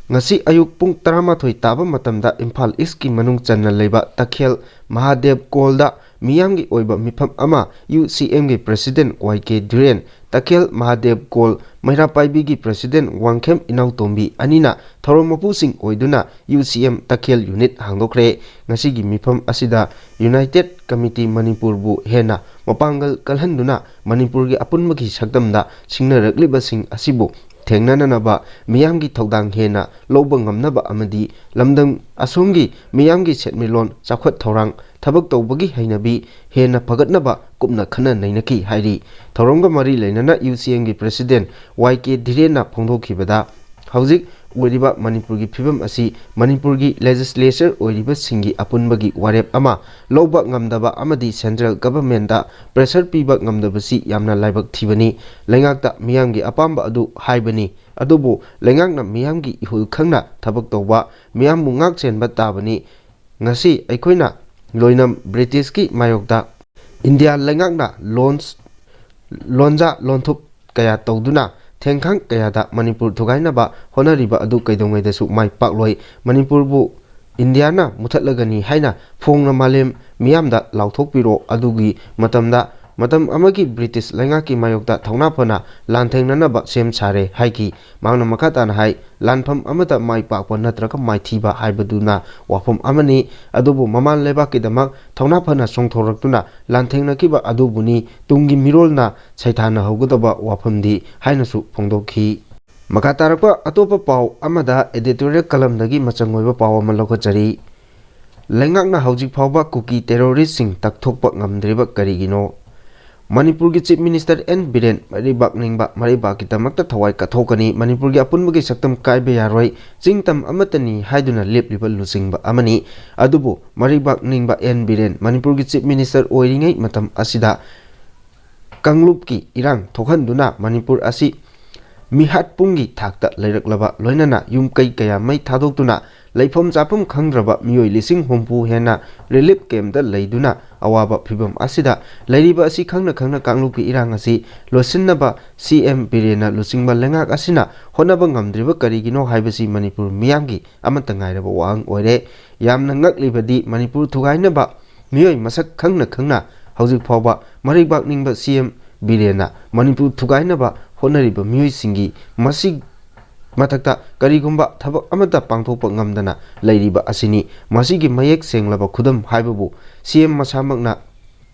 ꯉꯁꯤ ꯑꯌꯨꯛ ꯄꯨꯡ ꯇꯔꯥꯃꯥꯊꯣꯏ ꯇꯥꯕ ꯃꯇꯝꯗ ꯏꯝꯐꯥꯜ ꯏꯁꯀꯤ ꯃꯅꯨꯡ ꯆꯟꯅ ꯂꯩꯕ ꯇꯈꯦꯜ ꯃꯍꯥꯗꯦꯕ ꯀꯣꯜꯗ ꯃꯤꯌꯥꯝꯒꯤ ꯑꯣꯏꯕ ꯃꯤꯐꯝ ꯑꯃ ꯌꯨ ꯁꯤ ꯑꯦꯝꯒꯤ president ꯋꯥꯏ ꯀꯦ ꯙꯤꯔꯦꯟ, ꯇꯈꯦꯜ ꯃꯍꯥꯗꯦꯕ ꯀꯣꯜ ꯃꯩꯔꯥ ꯄꯥꯏꯕꯤꯒꯤ president ꯋꯥꯡꯈꯦꯝ ꯏꯅꯥꯎꯇꯣꯝꯕꯤ ꯑꯅꯤꯅ ꯊꯧꯔꯝ ꯃꯄꯨꯁꯤꯡ ꯑꯣꯏꯗꯨꯅ ꯌꯨ ꯁꯤ ꯑꯦꯝ ꯇꯈꯦꯜ unit ꯍꯥꯡꯗꯣꯛꯈ꯭ꯔꯦ꯫ ꯉꯁꯤꯒꯤ ꯃꯤꯐꯝ ꯑꯁꯤꯗ United Committee ꯃꯅꯤꯄꯨꯔꯕꯨ ꯍꯦꯟꯅ ꯃꯄꯥꯡꯒꯜ ꯀꯜꯍꯟꯗꯨꯅ ꯃꯅꯤꯄꯨꯔꯒꯤ ꯑꯄꯨꯟꯕꯒꯤ ꯁꯛꯇꯝꯗ ꯁꯤꯡꯅꯔꯛꯂꯤꯕꯁꯤꯡ ꯑꯁꯤꯕꯨ ꯊꯦꯡꯅꯅꯅꯕ ꯃꯤꯌꯥꯝꯒꯤ ꯊꯧꯗꯥꯡ ꯍꯦꯟꯅ ꯂꯧꯕ ꯉꯝꯅꯕ ꯑꯃꯗꯤ ꯂꯝꯗꯝ ꯑꯁꯣꯝꯒꯤ ꯃꯤꯌꯥꯝꯒꯤ ꯁꯦꯟꯃꯤꯠꯂꯣꯟ, ꯆꯥꯎꯈꯠ ꯊꯧꯔꯥꯡ, ꯊꯕꯛ ꯇꯧꯕꯒꯤ ꯍꯩꯅꯕꯤ ꯍꯦꯟꯅ ꯐꯒꯠꯅꯕ ꯀꯨꯞꯅ ꯈꯟꯅ ꯅꯩꯅꯈꯤ ꯍꯥꯏꯔꯤ꯫ ꯊꯧꯔꯝꯒ ꯃꯔꯤ ꯂꯩꯅꯅ ꯌꯨ ꯁꯤ ꯑꯦꯝꯒꯤ president ꯋꯥꯏ ꯀꯦ ꯙꯤꯔꯦꯟꯅ ꯐꯣꯡꯗꯣꯛꯈꯤꯕꯗ, ꯍꯧꯖꯤꯛ ꯑꯣꯏꯔꯤꯕ ꯃꯅꯤꯄꯨꯔꯒꯤ ꯐꯤꯕꯝ ꯑꯁꯤ ꯃꯅꯤꯄꯨꯔꯒꯤ legislature ꯑꯣꯏꯔꯤꯕꯁꯤꯡꯒꯤ ꯑꯄꯨꯟꯕꯒꯤ ꯋꯥꯔꯦꯞ ꯑꯃ ꯂꯧꯕ ꯉꯝꯗꯕ ꯑꯃꯗꯤ central governmentꯇ pressure ꯄꯤꯕ ꯉꯝꯗꯕꯁꯤ ꯌꯥꯝꯅ ꯂꯥꯏꯕꯛ ꯊꯤꯕꯅꯤ꯫ ꯂꯩꯉꯥꯛꯇ ꯃꯤꯌꯥꯝꯒꯤ ꯑꯄꯥꯝꯕ ꯑꯗꯨ ꯍꯥꯏꯕꯅꯤ, ꯑꯗꯨꯕꯨ ꯂꯩꯉꯥꯛꯅ ꯃꯤꯌꯥꯝꯒꯤ ꯏꯍꯨꯜ ꯈꯪꯅ ꯊꯕꯛ ꯇꯧꯕ, ꯃꯤꯌꯥꯝꯕꯨ ꯉꯥꯛ ꯁꯦꯟꯕ ꯇꯥꯕꯅꯤ꯫ ꯉꯁꯤ ꯑꯩꯈꯣꯏꯅ ꯂꯣꯏꯅꯝ ꯕ꯭ꯔꯤꯇꯤꯁꯀꯤ ꯃꯥꯌꯣꯛꯇ ꯏꯟꯗꯤꯌꯥ ꯂꯩꯉꯥꯛꯅ ꯂꯣꯟꯁ-, ꯂꯣꯟꯖꯥ ꯂꯣꯟꯊꯨꯞ ꯀꯌꯥ ꯇꯧꯗꯨꯅ ꯊꯦꯡꯈꯥꯡ ꯀꯌꯥꯗ ꯃꯅꯤꯄꯨꯔ ꯊꯨꯒꯥꯏꯅꯕ ꯍꯣꯠꯅꯔꯤꯕ ꯑꯗꯨ ꯀꯩꯗꯧꯉꯩꯗꯁꯨ ꯃꯥꯏ ꯄꯥꯛꯂꯣꯏ꯫ ꯃꯅꯤꯄꯨꯔꯕꯨ ꯏꯟꯗꯤꯌꯥꯅ ꯃꯨꯊꯠꯂꯒꯅꯤ ꯍꯥꯏꯅ ꯐꯣꯡꯅ ꯃꯥꯂꯦꯝ ꯃꯤꯌꯥꯝꯗ ꯂꯥꯎꯊꯣꯛꯄꯤꯔꯣ꯫ ꯑꯗꯨꯒꯤ ꯃꯇꯝꯗ ꯃꯇꯝ ꯑꯃꯒꯤ ꯕ꯭ꯔꯤꯇꯤꯁ ꯂꯩꯉꯥꯛꯀꯤ ꯃꯥꯌꯣꯛꯇ ꯊꯧꯅꯥ ꯐꯅ ꯂꯥꯟꯊꯦꯡꯅꯅꯕ ꯁꯦꯝ ꯁꯥꯔꯦ ꯍꯥꯏꯈꯤ꯫ ꯃꯍꯥꯛꯅ ꯃꯈꯥ ꯇꯥꯅ ꯍꯥꯏ, ꯂꯥꯟꯐꯝ ꯑꯃꯗ ꯃꯥꯏ ꯄꯥꯛꯄ ꯅꯠꯇ꯭ꯔꯒ ꯃꯥꯏꯊꯤꯕ ꯍꯥꯏꯕꯗꯨꯅ ꯋꯥꯐꯝ ꯑꯃꯅꯤ, ꯑꯗꯨꯕꯨ ꯃꯃꯥꯟ ꯂꯩꯕꯥꯛꯀꯤꯗꯃꯛ ꯊꯧꯅꯥ ꯐꯅ ꯆꯣꯡꯊꯣꯔꯛꯇꯨꯅ ꯂꯥꯟꯊꯦꯡꯅꯈꯤꯕ ꯑꯗꯨꯕꯨꯅꯤ ꯇꯨꯡꯒꯤ ꯃꯤꯔꯣꯜꯅ ꯁꯩꯊꯥꯅꯍꯧꯒꯗꯕ ꯋꯥꯐꯝꯗꯤ ꯍꯥꯏꯅꯁꯨ ꯐꯣꯡꯗꯣꯛꯈꯤ꯫ ꯃꯈꯥ ꯇꯥꯔꯛꯄ ꯑꯇꯣꯞꯄ ꯄꯥꯎ ꯑꯃꯗ editorial columnꯗꯒꯤ ꯃꯆꯪ ꯑꯣꯏꯕ ꯄꯥꯎ ꯑꯃ ꯂꯧꯈꯠꯆꯔꯤ꯫ ꯂꯩꯉꯥꯛꯅ ꯍꯧꯖꯤꯛ ꯐꯥꯎꯕ ꯀꯨꯀꯤ terroristꯁꯤꯡ ꯇꯛꯊꯣꯛꯄ ꯉꯝꯗ꯭ꯔꯤꯕ ꯀꯔꯤꯒꯤꯅꯣ? ꯃꯅꯤꯄꯨꯔꯒꯤ Chief Minister ꯑꯦꯟ ꯕꯤꯔꯦꯟ ꯃꯔꯩꯕꯥꯛ ꯅꯤꯡꯕ ꯃꯔꯩꯕꯥꯛꯀꯤꯗꯃꯛꯇ ꯊꯋꯥꯏ ꯀꯠꯊꯣꯛꯀꯅꯤ꯫ ꯃꯅꯤꯄꯨꯔꯒꯤ ꯑꯄꯨꯟꯕꯒꯤ ꯁꯛꯇꯝ ꯀꯥꯏꯕ ꯌꯥꯔꯣꯏ꯫ ꯆꯤꯡ ꯇꯝ ꯑꯃꯠꯇꯅꯤ ꯍꯥꯏꯗꯨꯅ ꯂꯦꯞꯂꯤꯕ ꯂꯨꯆꯤꯡꯕ ꯑꯃꯅꯤ꯫ ꯑꯗꯨꯕꯨ ꯃꯔꯩꯕꯥꯛ ꯅꯤꯡꯕ ꯑꯦꯟ ꯕꯤꯔꯦꯟ ꯃꯅꯤꯄꯨꯔꯒꯤ Chief Minister ꯑꯣꯏꯔꯤꯉꯩ ꯃꯇꯝ ꯑꯁꯤꯗ ꯀꯥꯡꯂꯨꯞꯀꯤ ꯏꯔꯥꯡ ꯊꯣꯛꯍꯟꯗꯨꯅ ꯃꯅꯤꯄꯨꯔ ꯑꯁꯤ ꯃꯤꯍꯥꯠꯄꯨꯡꯒꯤ ꯊꯥꯛꯇ ꯂꯩꯔꯛꯂꯕ, ꯂꯣꯏꯅꯅ ꯌꯨꯝ ꯀꯩ ꯀꯌꯥ ꯃꯩ ꯊꯥꯗꯣꯛꯇꯨꯅ ꯂꯩꯐꯝ ꯆꯥꯐꯝ ꯈꯪꯗ꯭ꯔꯕ ꯃꯤꯑꯣꯏ ꯂꯤꯁꯤꯡ ꯍꯨꯝꯐꯨ ꯍꯦꯟꯅ relief campꯇ ꯂꯩꯗꯨꯅ ꯑꯋꯥꯕ ꯐꯤꯚꯝ ꯑꯁꯤꯗ ꯂꯩꯔꯤꯕ ꯑꯁꯤ ꯈꯪꯅ ꯈꯪꯅ ꯀꯥꯡꯂꯨꯞꯀꯤ ꯏꯔꯥꯡ ꯑꯁꯤ ꯂꯣꯏꯁꯤꯟꯅꯕ ꯁꯤ ꯑꯦꯝ ꯕꯤꯔꯦꯟꯅ ꯂꯨꯆꯤꯡꯕ ꯂꯩꯉꯥꯛ ꯑꯁꯤꯅ ꯍꯣꯠꯅꯕ ꯉꯝꯗ꯭ꯔꯤꯕ ꯀꯔꯤꯒꯤꯅꯣ ꯍꯥꯏꯕꯁꯤ ꯃꯅꯤꯄꯨꯔ ꯃꯤꯌꯥꯝꯒꯤ ꯑꯃꯠꯇ ꯉꯥꯏꯔꯕ ꯋꯥꯍꯪ ꯑꯣꯏꯔꯦ꯫ ꯌꯥꯝꯅ ꯉꯛꯂꯤꯕꯗꯤ ꯃꯅꯤꯄꯨꯔ ꯊꯨꯒꯥꯏꯅꯕ ꯃꯤꯑꯣꯏ ꯃꯁꯛ ꯈꯪꯅ ꯈꯪꯅ ꯍꯧꯖꯤꯛ ꯐꯥꯎꯕ ꯃꯔꯩꯕꯥꯛ ꯅꯤꯡꯕ ꯁꯤ ꯑꯦꯝ ꯕꯤꯔꯦꯟꯅ ꯃꯅꯤꯄꯨꯔ ꯊꯨꯒꯥꯏꯅꯕ ꯍꯣꯠꯅꯔꯤꯕ ꯃꯤꯑꯣꯏꯁꯤꯡꯒꯤ ꯃꯁꯤ ꯃꯊꯛꯇ ꯀꯔꯤꯒꯨꯝꯕ ꯊꯕꯛ ꯑꯃꯠꯇ ꯄꯥꯡꯊꯣꯛꯄ ꯉꯝꯗꯅ ꯂꯩꯔꯤꯕ ꯑꯁꯤꯅꯤ꯫ ꯃꯁꯤꯒꯤ ꯃꯌꯦꯛ ꯁꯦꯡꯂꯕ ꯈꯨꯗꯝ ꯍꯥꯏꯕꯕꯨ ꯁꯤ ꯑꯦꯝ ꯃꯁꯥꯃꯛꯅ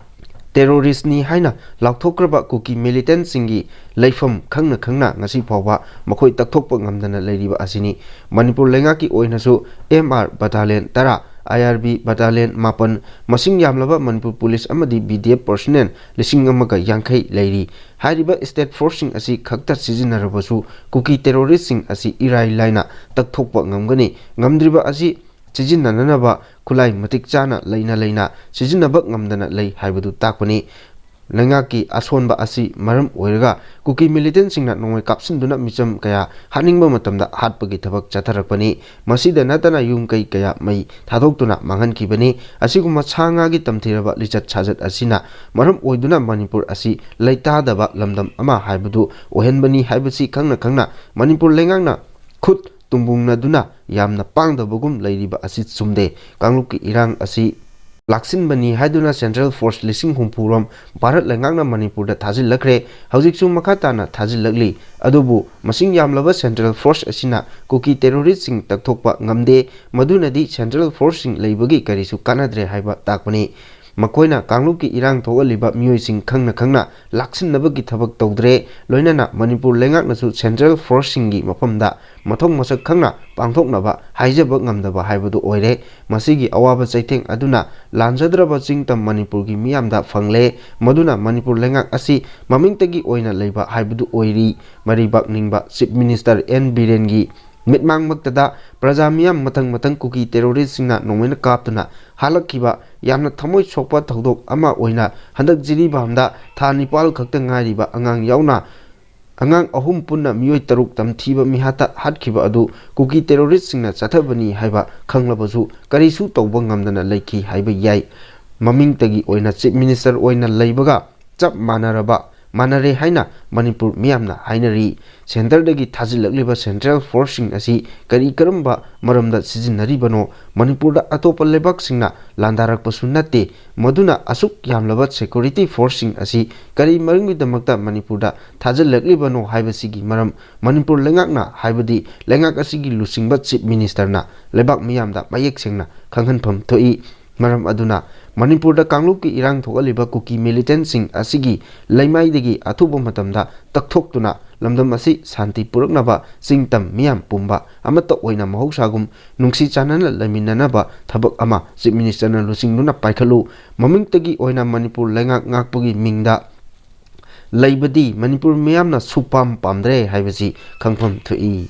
terroristꯅꯤ ꯍꯥꯏꯅ ꯂꯥꯎꯊꯣꯛꯈ꯭ꯔꯕ ꯀꯨꯀꯤ militantꯁꯤꯡꯒꯤ ꯂꯩꯐꯝ ꯈꯪꯅ ꯈꯪꯅ ꯉꯁꯤ ꯐꯥꯎꯕ ꯃꯈꯣꯏ ꯇꯛꯊꯣꯛꯄ ꯉꯝꯗꯅ ꯂꯩꯔꯤꯕ ꯑꯁꯤꯅꯤ꯫ ꯃꯅꯤꯄꯨꯔ ꯂꯩꯉꯥꯛꯀꯤ ꯑꯣꯏꯅꯁꯨ ꯑꯦꯝ ꯑꯥꯔ battalion ꯇꯔꯥ, ꯑꯥꯏ ꯑꯥꯔ ꯕꯤ battalion ꯃꯥꯄꯟ, ꯃꯁꯤꯡ ꯌꯥꯝꯂꯕ ꯃꯅꯤꯄꯨꯔ ꯄꯨꯂꯤꯁ ꯑꯃꯗꯤ ꯕꯤ ꯗꯤ ꯑꯦꯐ personnel ꯂꯤꯁꯤꯡ ꯑꯃꯒ ꯌꯥꯡꯈꯩ ꯂꯩꯔꯤ꯫ ꯍꯥꯏꯔꯤꯕ state forceꯁꯤꯡ ꯑꯁꯤ ꯈꯛꯇ ꯁꯤꯖꯤꯟꯅꯔꯕꯁꯨ ꯀꯨꯀꯤ terroristꯁꯤꯡ ꯑꯁꯤ ꯏꯔꯥꯏ ꯂꯥꯏꯅ ꯇꯛꯊꯣꯛꯄ ꯉꯝꯒꯅꯤ꯫ ꯉꯝꯗ꯭ꯔꯤꯕ ꯑꯁꯤ ꯁꯤꯖꯤꯟꯅꯅꯅꯕ ꯈꯨꯠꯂꯥꯏ ꯃꯇꯤꯛ ꯆꯥꯅ ꯂꯩꯅ ꯂꯩꯅ ꯁꯤꯖꯤꯟꯅꯕ ꯉꯝꯗꯅ ꯂꯩ ꯍꯥꯏꯕꯗꯨ ꯇꯥꯛꯄꯅꯤ꯫ ꯂꯩꯉꯥꯛꯀꯤ ꯑꯁꯣꯟꯕ ꯑꯁꯤ ꯃꯔꯝ ꯑꯣꯏꯔꯒ ꯀꯨꯀꯤ militantꯁꯤꯡꯅ ꯅꯣꯡꯃꯩ ꯀꯥꯞꯁꯤꯟꯗꯨꯅ ꯃꯤꯆꯝ ꯀꯌꯥ ꯍꯥꯠꯅꯤꯡꯕ ꯃꯇꯝꯗ ꯍꯥꯠꯄꯒꯤ ꯊꯕꯛ ꯆꯠꯊꯔꯛꯄꯅꯤ꯫ ꯃꯁꯤꯗ ꯅꯠꯇꯅ ꯌꯨꯝ ꯀꯩ ꯀꯌꯥ ꯃꯩ ꯊꯥꯗꯣꯛꯇꯨꯅ ꯃꯥꯡꯍꯟꯈꯤꯕꯅꯤ꯫ ꯑꯁꯤꯒꯨꯝꯕ ꯁꯥ ꯉꯥꯒꯤ ꯇꯝꯊꯤꯔꯕ ꯂꯤꯆꯠ ꯁꯥꯖꯠ ꯑꯁꯤꯅ ꯃꯔꯝ ꯑꯣꯏꯗꯨꯅ ꯃꯅꯤꯄꯨꯔ ꯑꯁꯤ ꯂꯩꯇꯥꯗꯕ ꯂꯝꯗꯝ ꯑꯃ ꯍꯥꯏꯕꯗꯨ ꯑꯣꯏꯍꯟꯕꯅꯤ ꯍꯥꯏꯕꯁꯤ ꯈꯪꯅ ꯈꯪꯅ ꯃꯅꯤꯄꯨꯔ ꯂꯩꯉꯥꯛꯅ ꯈꯨꯠ ꯇꯨꯝꯕꯨꯡꯅꯗꯨꯅ ꯌꯥꯝꯅ ꯄꯥꯡꯗꯕꯒꯨꯝ ꯂꯩꯔꯤꯕ ꯑꯁꯤ ꯆꯨꯝꯗꯦ꯫ ꯀꯥꯡꯂꯨꯞꯀꯤ ꯏꯔꯥꯡ ꯑꯁꯤ ꯂꯥꯛꯁꯤꯟꯕꯅꯤ ꯍꯥꯏꯗꯨꯅ ꯁꯦꯟꯇ꯭ꯔꯦꯜ ꯐꯣꯔꯁ ꯂꯤꯁꯤꯡ ꯍꯨꯝꯐꯨ ꯔꯣꯝ ꯚꯥꯔꯠ ꯂꯩꯉꯥꯛꯅ ꯃꯅꯤꯄꯨꯔꯗ ꯊꯥꯖꯤꯜꯂꯛꯈ꯭ꯔꯦ꯫ ꯍꯧꯖꯤꯛꯁꯨ ꯃꯈꯥ ꯇꯥꯅ ꯊꯥꯖꯤꯜꯂꯛꯂꯤ꯫ ꯑꯗꯨꯕꯨ ꯃꯁꯤꯡ ꯌꯥꯝꯂꯕ ꯁꯦꯟꯇ꯭ꯔꯦꯜ ꯐꯣꯔꯁ ꯑꯁꯤꯅ ꯀꯨꯀꯤ ꯇꯦꯔꯣꯔꯤꯁꯁꯤꯡ ꯇꯛꯊꯣꯛꯄ ꯉꯝꯗꯦ꯫ ꯃꯗꯨꯅꯗꯤ ꯁꯦꯟꯇ꯭ꯔꯦꯜ ꯐꯣꯔꯁꯁꯤꯡ ꯂꯩꯕꯒꯤ ꯀꯔꯤꯁꯨ ꯀꯥꯟꯅꯗ꯭ꯔꯦ ꯍꯥꯏꯕ ꯇꯥꯛꯄꯅꯤ꯫ ꯃꯈꯣꯏꯅ ꯀꯥꯡꯂꯨꯞꯀꯤ ꯏꯔꯥꯡ ꯊꯣꯛꯍꯜꯂꯤꯕ ꯃꯤꯑꯣꯏꯁꯤꯡ ꯈꯪꯅ ꯈꯪꯅ ꯂꯥꯛꯁꯤꯟꯅꯕꯒꯤ ꯊꯕꯛ ꯇꯧꯗ꯭ꯔꯦ꯫ ꯂꯣꯏꯅꯅ ꯃꯅꯤꯄꯨꯔ ꯂꯩꯉꯥꯛꯅꯁꯨ ꯁꯦꯟꯇ꯭ꯔꯦꯜ ꯐꯣꯔꯁꯁꯤꯡꯒꯤ ꯃꯐꯝꯗ ꯃꯊꯧ ꯃꯁꯛ ꯈꯪꯅ ꯄꯥꯡꯊꯣꯛꯅꯕ ꯍꯥꯏꯖꯕ ꯉꯝꯗꯕ ꯍꯥꯏꯕꯗꯨ ꯑꯣꯏꯔꯦ꯫ ꯃꯁꯤꯒꯤ ꯑꯋꯥꯕ ꯆꯩꯊꯦꯡ ꯑꯗꯨꯅ ꯂꯥꯟꯖꯗ꯭ꯔꯕ ꯆꯤꯡꯇꯝ ꯃꯅꯤꯄꯨꯔꯒꯤ ꯃꯤꯌꯥꯝꯗ ꯐꯪꯂꯦ꯫ ꯃꯗꯨꯅ ꯃꯅꯤꯄꯨꯔ ꯂꯩꯉꯥꯛ ꯑꯁꯤ ꯃꯃꯤꯡꯇꯒꯤ ꯑꯣꯏꯅ ꯂꯩꯕ ꯍꯥꯏꯕꯗꯨ ꯑꯣꯏꯔꯤ꯫ ꯃꯔꯩꯕꯥꯛ ꯅꯤꯡꯕ ꯆꯤꯐ ꯃꯤꯅꯤꯁꯇꯔ ꯑꯦꯟ ꯕꯤꯔꯦꯟꯒꯤ ꯃꯤꯠꯃꯥꯡꯃꯛꯇꯗ ꯄ꯭ꯔꯖꯥ ꯃꯤꯌꯥꯝ ꯃꯊꯪ ꯃꯊꯪ ꯀꯨꯀꯤ ꯇꯦꯔꯣꯔꯤꯁꯁꯤꯡꯅ ꯅꯣꯡꯃꯩꯅ ꯀꯥꯞꯇꯨꯅ ꯍꯥꯠꯂꯛꯈꯤꯕ ꯌꯥꯝꯅ ꯊꯃꯣꯏ ꯁꯣꯛꯄ ꯊꯧꯗꯣꯛ ꯑꯃ ꯑꯣꯏꯅ ꯍꯟꯗꯛ ꯖꯤꯔꯤꯕꯥꯝꯗ ꯊꯥ ꯅꯤꯄꯥꯜ ꯈꯛꯇ ꯉꯥꯏꯔꯤꯕ ꯑꯉꯥꯡ ꯌꯥꯎꯅ ꯑꯉꯥꯡ ꯑꯍꯨꯝ ꯄꯨꯟꯅ ꯃꯤꯑꯣꯏ ꯇꯔꯨꯛ ꯇꯝꯊꯤꯕ ꯃꯤꯍꯥꯠꯇ ꯍꯥꯠꯈꯤꯕ ꯑꯗꯨ ꯀꯨꯀꯤ ꯇꯦꯔꯣꯔꯤꯁꯁꯤꯡꯅ ꯆꯠꯊꯕꯅꯤ ꯍꯥꯏꯕ ꯈꯪꯂꯕꯁꯨ ꯀꯔꯤꯁꯨ ꯇꯧꯕ ꯉꯝꯗꯅ ꯂꯩꯈꯤ ꯍꯥꯏꯕ ꯌꯥꯏ꯫ ꯃꯃꯤꯡꯇꯒꯤ ꯑꯣꯏꯅ ꯆꯤꯐ ꯃꯤꯅꯤꯁꯇꯔ ꯑꯣꯏꯅ ꯂꯩꯕꯒ ꯆꯞ ꯃꯥꯟꯅꯔꯕ, ꯃꯥꯟꯅꯔꯦ ꯍꯥꯏꯅ ꯃꯅꯤꯄꯨꯔ ꯃꯤꯌꯥꯝꯅ ꯍꯥꯏꯅꯔꯤ꯫ ꯁꯦꯟꯇꯔꯗꯒꯤ ꯊꯥꯖꯤꯜꯂꯛꯂꯤꯕ ꯁꯦꯟꯇ꯭ꯔꯦꯜ ꯐꯣꯔꯁꯁꯤꯡ ꯑꯁꯤ ꯀꯔꯤ ꯀꯔꯝꯕ ꯃꯔꯝꯗ ꯁꯤꯖꯤꯟꯅꯔꯤꯕꯅꯣ? ꯃꯅꯤꯄꯨꯔꯗ ꯑꯇꯣꯞꯄ ꯂꯩꯕꯥꯛꯁꯤꯡꯅ ꯂꯥꯟꯗꯥꯔꯛꯄꯁꯨ ꯅꯠꯇꯦ꯫ ꯃꯗꯨꯅ ꯑꯁꯨꯛ ꯌꯥꯝꯂꯕ ꯁꯦꯀ꯭ꯌꯨꯔꯤꯇꯤ ꯐꯣꯔꯁꯁꯤꯡ ꯑꯁꯤ ꯀꯔꯤ ꯃꯔꯝꯒꯤꯗꯃꯛꯇ ꯃꯅꯤꯄꯨꯔꯗ ꯊꯥꯖꯤꯜꯂꯛꯂꯤꯕꯅꯣ ꯍꯥꯏꯕꯁꯤꯒꯤ ꯃꯔꯝ ꯃꯅꯤꯄꯨꯔ ꯂꯩꯉꯥꯛꯅ, ꯍꯥꯏꯕꯗꯤ ꯂꯩꯉꯥꯛ ꯑꯁꯤꯒꯤ ꯂꯨꯆꯤꯡꯕ ꯆꯤꯐ ꯃꯤꯅꯤꯁꯇꯔꯅ ꯂꯩꯕꯥꯛ ꯃꯤꯌꯥꯝꯗ ꯃꯌꯦꯛ ꯁꯦꯡꯅ ꯈꯪꯍꯟꯐꯝ ꯊꯣꯛꯏ꯫ ꯃꯔꯝ ꯑꯗꯨꯅ ꯃꯅꯤꯄꯨꯔꯗ ꯀꯥꯡꯂꯨꯞꯀꯤ ꯏꯔꯥꯡ ꯊꯣꯛꯍꯜꯂꯤꯕ ꯀꯨꯀꯤ ꯃꯤꯂꯤꯇꯦꯟꯠꯁꯤꯡ ꯑꯁꯤꯒꯤ ꯂꯩꯃꯥꯏꯗꯒꯤ ꯑꯊꯨꯕ ꯃꯇꯝꯗ ꯇꯛꯊꯣꯛꯇꯨꯅ ꯂꯝꯗꯝ ꯑꯁꯤ ꯁꯥꯟꯇꯤ ꯄꯨꯔꯛꯅꯕ ꯆꯤꯡꯇꯝ ꯃꯤꯌꯥꯝ ꯄꯨꯝꯕ ꯑꯃꯠꯇ ꯑꯣꯏꯅ ꯃꯍꯧꯁꯥꯒꯨꯝ ꯅꯨꯡꯁꯤ ꯆꯥꯟꯅꯅ ꯂꯩꯃꯤꯟꯅꯅꯕ ꯊꯕꯛ ꯑꯃ ꯆꯤꯐ ꯃꯤꯅꯤꯁꯇꯔꯅ ꯂꯨꯆꯤꯡꯗꯨꯅ ꯄꯥꯏꯈꯠꯂꯨ꯫ ꯃꯃꯤꯡꯇꯒꯤ ꯑꯣꯏꯅ ꯃꯅꯤꯄꯨꯔ ꯂꯩꯉꯥꯛ ꯉꯥꯛꯄꯒꯤ ꯃꯤꯡꯗ ꯂꯩꯕꯗꯤ ꯃꯅꯤꯄꯨꯔ ꯃꯤꯌꯥꯝꯅ ꯁꯨꯄꯥꯝ ꯄꯥꯝꯗ꯭ꯔꯦ ꯍꯥꯏꯕꯁꯤ ꯈꯪꯐꯝ ꯊꯣꯛꯏ꯫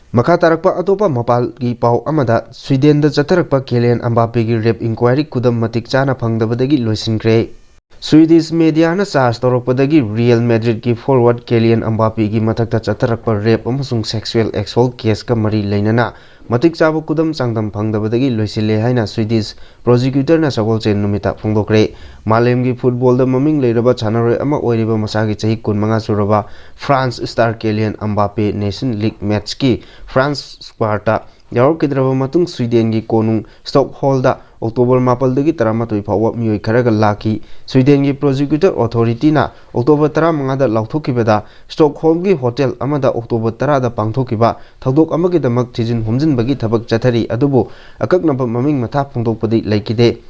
ꯃꯈꯥ ꯇꯥꯔꯛꯄ ꯑꯇꯣꯞꯄ ꯃꯄꯥꯜꯒꯤ ꯄꯥꯎ ꯑꯃꯗ, ꯁ꯭ꯋꯤꯗꯦꯟꯗ ꯆꯠꯊꯔꯛꯄ ꯀꯦꯂꯤꯌꯟ ꯑꯝꯕꯥꯄꯦꯒꯤ ꯔꯦꯞ ꯏꯟꯀ꯭ꯋꯥꯏꯔꯤ ꯈꯨꯗꯝ ꯃꯇꯤꯛ ꯆꯥꯅ ꯐꯪꯗꯕꯗꯒꯤ ꯂꯣꯏꯁꯤꯟꯈ꯭ꯔꯦ꯫ ꯁ꯭ꯋꯤꯗꯤꯁ ꯃꯦꯗꯤꯌꯥꯅ ꯆꯥꯔꯖ ꯇꯧꯔꯛꯄꯗꯒꯤ ꯔꯤꯌꯦꯜ ꯃꯦꯗ꯭ꯔꯤꯗꯀꯤ ꯐꯣꯔꯋꯥꯔꯗ ꯀꯦꯂꯤꯌꯟ ꯑꯝꯕꯥꯄꯦꯒꯤ ꯃꯊꯛꯇ ꯆꯠꯊꯔꯛꯄ ꯔꯦꯞ ꯑꯃꯁꯨꯡ ꯁꯦꯛꯁꯨꯑꯦꯜ ꯑꯦꯁꯣꯜꯠ ꯀꯦꯁꯀ ꯃꯔꯤ ꯂꯩꯅꯅ ꯃꯇꯤꯛ ꯆꯥꯕ ꯈꯨꯗꯝ ꯆꯥꯡꯗꯝ ꯐꯪꯗꯕꯗꯒꯤ ꯂꯣꯏꯁꯤꯜꯂꯦ ꯍꯥꯏꯅ ꯁ꯭ꯋꯤꯗꯤꯁ ꯄ꯭ꯔꯣꯁꯤꯀ꯭ꯌꯨꯇꯔꯅ ꯁꯒꯣꯜꯁꯦꯟ ꯅꯨꯃꯤꯠꯇ ꯐꯣꯡꯗꯣꯛꯈ꯭ꯔꯦ꯫ ꯃꯥꯂꯦꯝꯒꯤ ꯐꯨꯠꯕꯣꯜꯗ ꯃꯃꯤꯡ ꯂꯩꯔꯕ ꯁꯥꯟꯅꯔꯣꯏ ꯑꯃ ꯑꯣꯏꯔꯤꯕ ꯃꯁꯥꯒꯤ ꯆꯍꯤ ꯀꯨꯟꯃꯉꯥ ꯁꯨꯔꯕ France star Kylian Mbappe nation league ꯃꯦꯠꯆꯀꯤ ꯐ꯭ꯔꯥꯟꯁ ꯁ꯭ꯀ꯭ꯋꯥꯗꯇ ꯌꯥꯎꯔꯛꯈꯤꯗ꯭ꯔꯕ ꯃꯇꯨꯡ, ꯁ꯭ꯋꯤꯗꯦꯟꯒꯤ ꯀꯣꯅꯨꯡ ꯁ꯭ꯇꯣꯛꯍꯣꯜꯗ ꯑꯣꯛꯇꯣꯕꯔ ꯃꯥꯄꯜꯗꯒꯤ ꯇꯔꯥꯃꯥꯊꯣꯏ ꯐꯥꯎꯕ ꯃꯤꯑꯣꯏ ꯈꯔꯒ ꯂꯥꯛꯈꯤ꯫ ꯁ꯭ꯋꯤꯗꯦꯟꯒꯤ ꯄ꯭ꯔꯣꯁꯤꯀ꯭ꯌꯨꯇꯔ ꯑꯣꯊꯣꯔꯤꯇꯤꯅ ꯑꯣꯛꯇꯣꯕꯔ ꯇꯔꯥꯃꯉꯥꯗ ꯂꯥꯎꯊꯣꯛꯈꯤꯕꯗ, ꯁ꯭ꯇꯣꯛꯍꯣꯜꯝꯒꯤ ꯍꯣꯇꯦꯜ ꯑꯃꯗ ꯑꯣꯛꯇꯣꯕꯔ ꯇꯔꯥꯗ ꯄꯥꯡꯊꯣꯛꯈꯤꯕ ꯊꯧꯗꯣꯛ ꯑꯃꯒꯤꯗꯃꯛ ꯊꯤꯖꯤꯟ ꯍꯨꯝꯖꯤꯟꯕꯒꯤ ꯊꯕꯛ ꯆꯠꯊꯔꯤ, ꯑꯗꯨꯕꯨ ꯑꯀꯛꯅꯕ ꯃꯃꯤꯡ ꯃꯊꯥ ꯐꯣꯡꯗꯣꯛꯄꯗꯤ ꯂꯩꯈꯤꯗꯦ꯫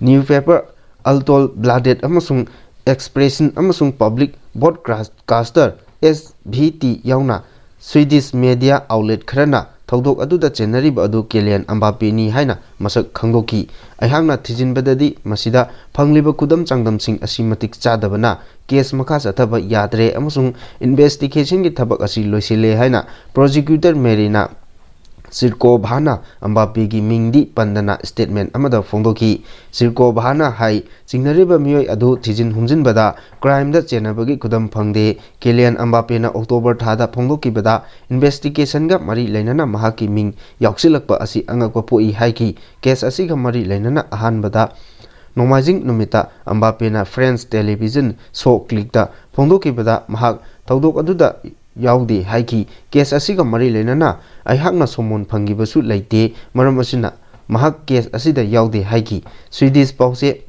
ꯅ꯭ꯌꯨꯄꯦꯄꯔ ꯑꯜꯇꯣꯜ ꯕ꯭ꯂꯥꯗꯦꯠ ꯑꯃꯁꯨꯡ ꯑꯦꯛꯁꯄ꯭ꯔꯦꯁꯟ ꯑꯃꯁꯨꯡ ꯄꯕ꯭ꯂꯤꯛ ꯕ꯭ꯔꯣꯗꯀꯥꯁꯇꯔ, ꯑꯦꯁ ꯚꯤ ꯇꯤ, ꯌꯥꯎꯅ ꯁ꯭ꯋꯤꯗꯤꯁ ꯃꯦꯗꯤꯌꯥ ꯑꯥꯎꯠꯂꯦꯠ ꯈꯔꯅ ꯊꯧꯗꯣꯛ ꯑꯗꯨꯗ ꯆꯦꯟꯅꯔꯤꯕ ꯑꯗꯨ ꯀꯦꯂꯤꯌꯥꯟ ꯑꯝꯕꯥꯄꯦꯅꯤ ꯍꯥꯏꯅ ꯃꯁꯛ ꯈꯪꯗꯣꯛꯈꯤ꯫ ꯑꯩꯍꯥꯛꯅ ꯊꯤꯖꯤꯟꯕꯗꯗꯤ ꯃꯁꯤꯗ ꯐꯪꯂꯤꯕ ꯈꯨꯗꯝ ꯆꯥꯡꯗꯝꯁꯤꯡ ꯑꯁꯤ ꯃꯇꯤꯛ ꯆꯥꯗꯕꯅ ꯀꯦꯁ ꯃꯈꯥ ꯆꯠꯊꯕ ꯌꯥꯗ꯭ꯔꯦ ꯑꯃꯁꯨꯡ ꯏꯟꯚꯦꯁꯇꯤꯒꯦꯁꯟꯒꯤ ꯊꯕꯛ ꯑꯁꯤ ꯂꯣꯏꯁꯤꯜꯂꯦ ꯍꯥꯏꯅ ꯄ꯭ꯔꯣꯁꯤꯀ꯭ꯌꯨꯇꯔ ꯃꯦꯔꯤꯅꯥ ꯁꯤꯔꯀꯣꯚꯥꯅ ꯑꯝꯕꯥꯄꯦꯒꯤ ꯃꯤꯡꯗꯤ ꯄꯟꯗꯅ ꯁ꯭ꯇꯦꯠꯃꯦꯟ ꯑꯃꯗ ꯐꯣꯡꯗꯣꯛꯈꯤ꯫ ꯁꯤꯔꯀꯣꯚꯥꯅ ꯍꯥꯏ, ꯆꯤꯡꯅꯔꯤꯕ ꯃꯤꯑꯣꯏ ꯑꯗꯨ ꯊꯤꯖꯤꯟ ꯍꯨꯝꯖꯤꯟꯕꯗ ꯀ꯭ꯔꯥꯏꯝꯗ ꯆꯦꯟꯅꯕꯒꯤ ꯈꯨꯗꯝ ꯐꯪꯗꯦ꯫ ꯀꯦꯂꯤꯌꯥꯟ ꯑꯝꯕꯥꯄꯦꯅ ꯑꯣꯛꯇꯣꯕꯔ ꯊꯥꯗ ꯐꯣꯡꯗꯣꯛꯈꯤꯕꯗ ꯏꯟꯚꯦꯁꯇꯤꯒꯦꯁꯟꯒ ꯃꯔꯤ ꯂꯩꯅꯅ ꯃꯍꯥꯛꯀꯤ ꯃꯤꯡ ꯌꯥꯎꯁꯤꯜꯂꯛꯄ ꯑꯁꯤ ꯑꯉꯛꯄ ꯄꯣꯛꯏ ꯍꯥꯏꯈꯤ꯫ ꯀꯦꯁ ꯑꯁꯤꯒ ꯃꯔꯤ ꯂꯩꯅꯅ ꯑꯍꯥꯟꯕꯗ ꯅꯣꯡꯃꯥꯏꯖꯤꯡ ꯅꯨꯃꯤꯠꯇ ꯑꯝꯕꯥꯄꯦꯅ ꯐ꯭ꯔꯦꯟꯁ ꯇꯦꯂꯤꯚꯤꯖꯟ ꯁꯣ ꯀ꯭ꯂꯤꯛꯇ ꯐꯣꯡꯗꯣꯛꯈꯤꯕꯗ ꯃꯍꯥꯛ ꯊꯧꯗꯣꯛ ꯑꯗꯨꯗ ꯌꯥꯎꯗꯦ ꯍꯥꯏꯈꯤ꯫ ꯀꯦꯁ ꯑꯁꯤꯒ ꯃꯔꯤ ꯂꯩꯅꯅ ꯑꯩꯍꯥꯛꯅ ꯁꯣꯃꯣꯟ ꯐꯪꯈꯤꯕꯁꯨ ꯂꯩꯇꯦ, ꯃꯔꯝ ꯑꯁꯤꯅ ꯃꯍꯥꯛ ꯀꯦꯁ ꯑꯁꯤꯗ ꯌꯥꯎꯗꯦ ꯍꯥꯏꯈꯤ꯫ ꯁ꯭ꯋꯤꯗꯤꯁ ꯄꯥꯎꯆꯦ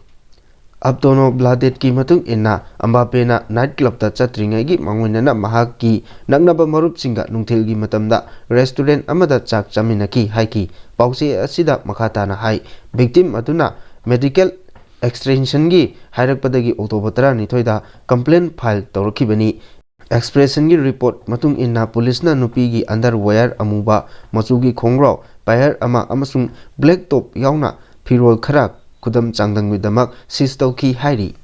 ꯑꯞꯇꯣꯅꯣ ꯕ꯭ꯂꯥꯗꯦꯠꯀꯤ ꯃꯇꯨꯡ ꯏꯟꯅ, ꯑꯝꯕꯥꯄꯦꯅ ꯅꯥꯏꯠ ꯀ꯭ꯂꯕꯇ ꯆꯠꯇ꯭ꯔꯤꯉꯩꯒꯤ ꯃꯥꯡꯑꯣꯏꯅꯅ ꯃꯍꯥꯛꯀꯤ ꯅꯛꯅꯕ ꯃꯔꯨꯞꯁꯤꯡꯒ ꯅꯨꯡꯊꯤꯜꯒꯤ ꯃꯇꯝꯗ ꯔꯦꯁꯇꯨꯔꯦꯟꯠ ꯑꯃꯗ ꯆꯥꯛ ꯆꯥꯃꯤꯟꯅꯈꯤ ꯍꯥꯏꯈꯤ꯫ ꯄꯥꯎꯆꯦ ꯑꯁꯤꯗ ꯃꯈꯥ ꯇꯥꯅ ꯍꯥꯏ, ꯚꯤꯛꯇꯤꯝ ꯑꯗꯨꯅ ꯃꯦꯗꯤꯀꯦꯜ ꯑꯦꯛꯁꯇꯦꯟꯁꯟꯒꯤ ꯍꯥꯏꯔꯛꯄꯗꯒꯤ ꯑꯣꯛꯇꯣꯕꯔ ꯇꯔꯥꯅꯤꯊꯣꯏꯗ ꯀꯝꯄ꯭ꯂꯦꯟ ꯐꯥꯏꯜ ꯇꯧꯔꯛꯈꯤꯕꯅꯤ꯫ ꯑꯦꯛꯁꯄ꯭ꯔꯦꯁꯟꯒꯤ ꯔꯤꯄꯣꯔꯠ ꯃꯇꯨꯡ ꯏꯟꯅ, ꯄꯨꯂꯤꯁꯅ ꯅꯨꯄꯤꯒꯤ ꯑꯟꯗꯔꯋꯦꯌꯔ ꯑꯃꯨꯕ ꯃꯆꯨꯒꯤ ꯈꯣꯡꯒ꯭ꯔꯥꯎ, ꯄꯥꯌꯔ ꯑꯃ ꯑꯃꯁꯨꯡ ꯕ꯭ꯂꯦꯛ ꯇꯣꯞ ꯌꯥꯎꯅ ꯐꯤꯔꯣꯜ ꯈꯔ ꯈꯨꯗꯝ ꯆꯥꯡꯗꯝꯒꯤꯗꯃꯛ ꯁꯤꯖ ꯇꯧꯈꯤ ꯍꯥꯏꯔꯤ꯫